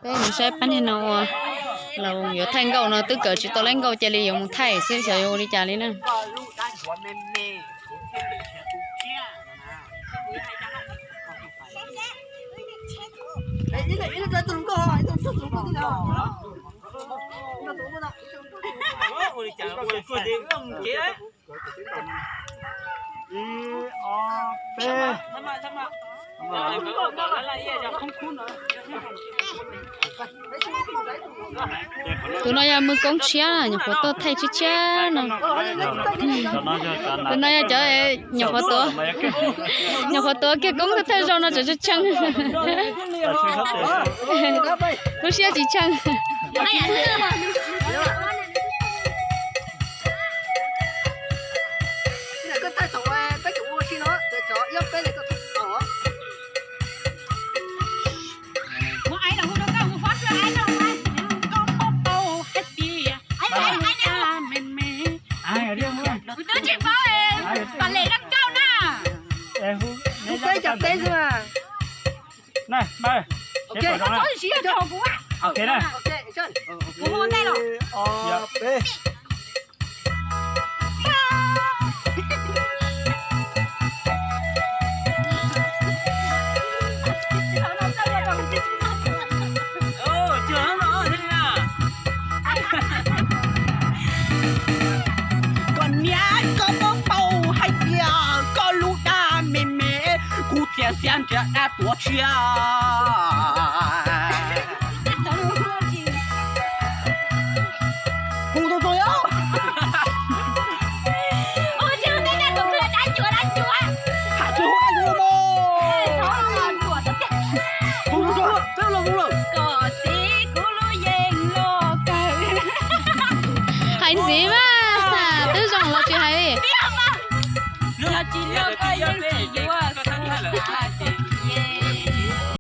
Peb mus saib pab niag no ua, los yuav thaij nkauj no twb kawm tsis tau lawv nkauj cia li yuav mus thaij xwb xyov yuav ua li cas li na. Tus no yog mws koob tshiab, nyuam qhuav tuaj thaij tshiab tshiab no. Tus no yog cov nyuam qhuav tuav, nyuam qhuav tuav kiag koob thawj zaug no tseem tshee tshee. Lub siab tsis tshee. Kuv twb tsis paub, pam lem dab nkauj na. Kuv teb cov teb xwb mas. Koj txhob siab rau kuv. Kuv hu ntej los. Koj niam, koj puas paub hais tias koj lub dab me me, kuv thiaj xiab nrhiav dab tuav tshiab. Kuv tus tus yog Hais ntxiv mas, twb zoo los tsis hais li.